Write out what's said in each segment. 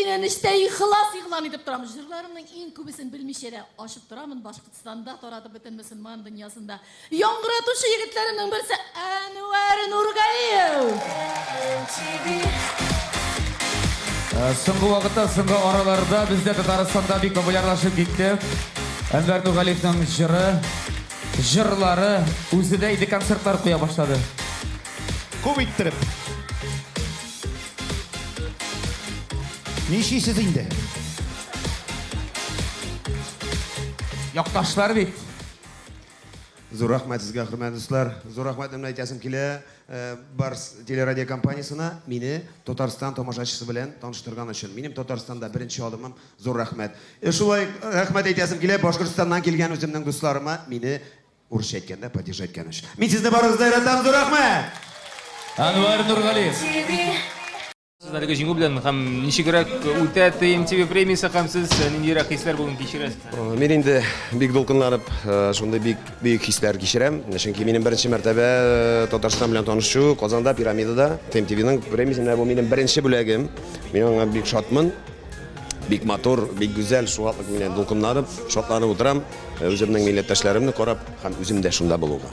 кинәнечтә ихлас игълан итеп торам. Җырларымның иң күбесен белмичә дә ачып торамын Башкортстанда таратып бөтен мөселман дөньясында. Яңгыратучы егетләремнең берсе Әнвәр Нургалиев. Соңгы вакытта, соңгы араларда бездә Татарстанда бик популярлашып китте. Әнвәр Нургалиевның җыры, җырлары, үзе дә инде концертлар куя башлады. Күп иттереп. Нишисез инде? Якташлар бит. Зур рәхмәт сезгә, хөрмәтле дуслар. Зур рәхмәтемне әйтәсем килә Барс телерадиокомпаниясенә мине Татарстан тамашачысы белән таныштырган өчен. Минем Татарстанда беренче адымым. Зур рәхмәт. Шулай рәхмәт әйтәсем килә Башкортстаннан килгән үземнең дусларыма мине урысча әйткәндә поддержать иткән өчен. Мин сезне барыгызны да яратам. Зур рәхмәт! Әнвәр Нургалиев. Сез әлеге җиңү белән һәм ничегрәк үтә TMTV премиясе һәм сез ниндирәк хисләр бүген кичерәсез? Мин инде бик дулкынланып, шундый бик бөек хисләр кичерәм. Чөнки минем беренче мәртәбә Татарстан белән танышу Казанда Пирамидада TMTV-ның премиясе менә бу минем беренче бүләгем. Мин аңа бик шатмын. Бик матур, бик гүзәл, шуңа мин дулкынланып, шатланып утырам. Үземнең милләттәшләремне карап һәм үзем дә шунда булуга.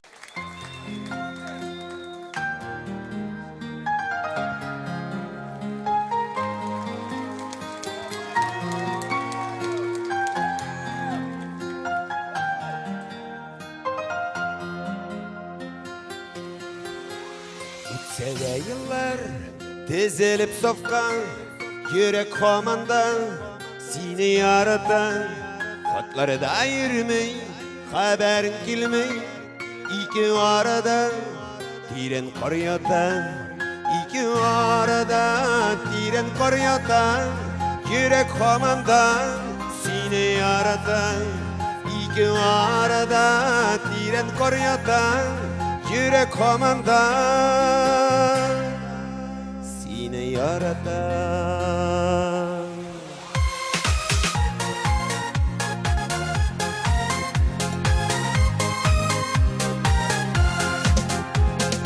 Үтсә дә еллар тезелеп сафка, йөрәк һаман да сине ярата. Хатлар да йөрми, хәбәрең килми, ике арада тирән кар ята. Ике арада тирән кар ята, йөрәк һаман да сине ярата. Ике арада тирән кар ята, йөрәк һаман да сине ярата.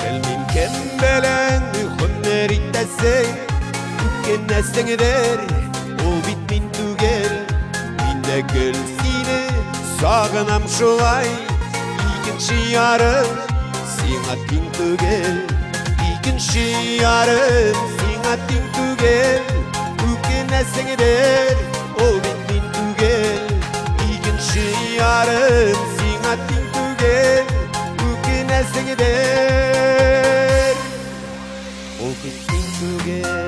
Белмим кем белән гомер итәсең, үкенәсеңдер, ул бит мин түгел. Мин дә гел сине сагынам шулай, икенче ярым сиңа тиң түгел. Икенче ярым сиңа тиң түгел, үкенәсеңдер, ул бит мин түгел. Икенче ярым сиңа тиң түгел, үкенәсеңдер, ул бит мин түгел.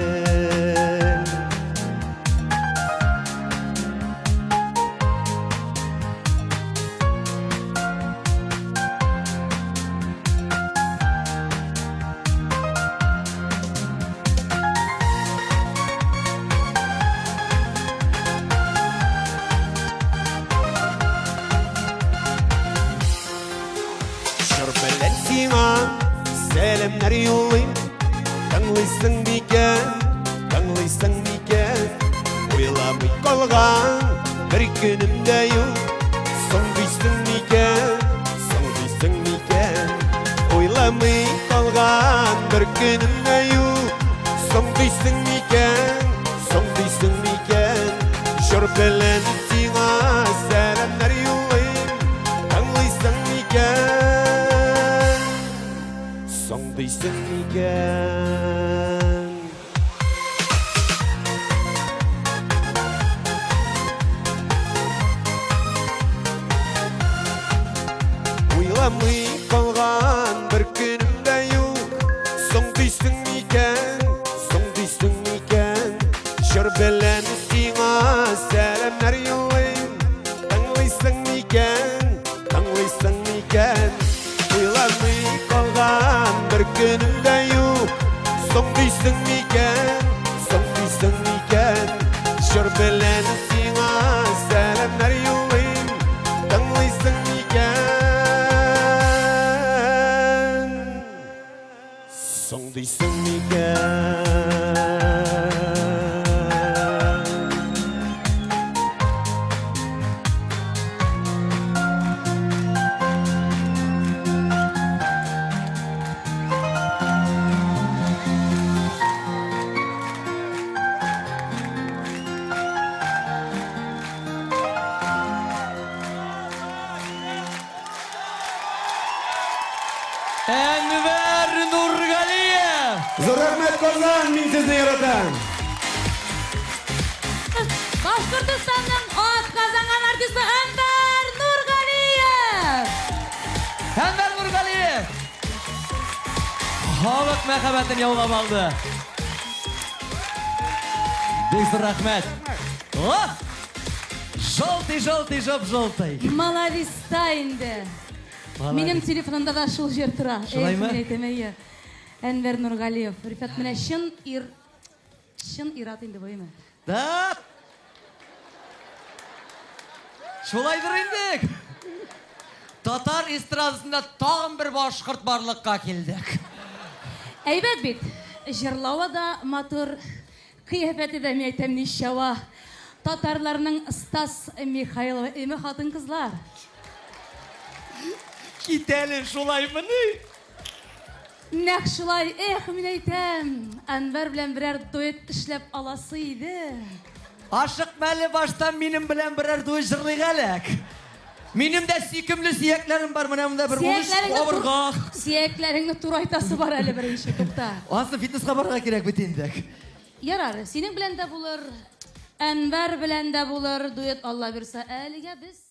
Җыр белән сиңа сәламнәр юллыйм. Тыңлыйсың микән, тыңлыйсың микән? Уйламый калган бер көнем дә юк. Соң дисең микән, соң дисең микән? Уйламый калган бер көнем дә юк. Соң дисең микән, соң дисең микән? Җыр белән сиңа сәламнәр юллыйм. Тыңлыйсың микән? Соң дисең микән? Уйламый калган бер көнем дә юк. Соң дисең микән, соң дисең микән? Җыр белән сиңа сәламнәр юллыйм. Тыңлыйсың микән, тыңлыйсың микән? Уйламый калган бер көнем дә юк. Соң дисең микән, соң дисең микән? Җыр белән сиңа сәламнәр юллыйм. Тыңлыйсың микән? Соң дисең микән? Зур рәхмәт, Казан, мин сезне яратам. Башкортостанның атказанган артисты Әнвәр Нургалиев! Әнвәр Нургалиев! Халык мәхәббәтен яулап алды. Бик зур рәхмәт. О! Желтый, желтый, жоп желтый. Молодец та инде. Минем телефонымда да шул җыр тора. Шулаймы? Эх, мин әйтәм, әйе. Әнвәр Нургалиев. Рифат, менә чын ир, чын ир-ат инде бу, әйме? Да. Шулайдыр инде. Татар эстрадасында тагын бер башкорт барлыкка килде. Әйбәт бит. Җырлавы да матур, кыяфәте дә, мин әйтәм, ничава. Татарларның Стас Михайловы, әйме, хатын-кызлар? Кит әле, шулаймыни? Нәкъ шулай, эх, мин әйтәм, Әнвәр белән берәр дуэт эшләп аласы иде. Ашыкма әле, башта минем белән берәр дуэт җырлыйк әле. Минем дә сөйкемле сөякләрем бар, менә монда бер 13 кабырга. Сөякләреңне турайтасы бар әле беренче, тукта. Ансы фитнеска барырга кирәк бит инде. Ярар, синең белән дә булыр, Әнвәр белән дә булыр дуэт, Алла бирса. Әлегә без.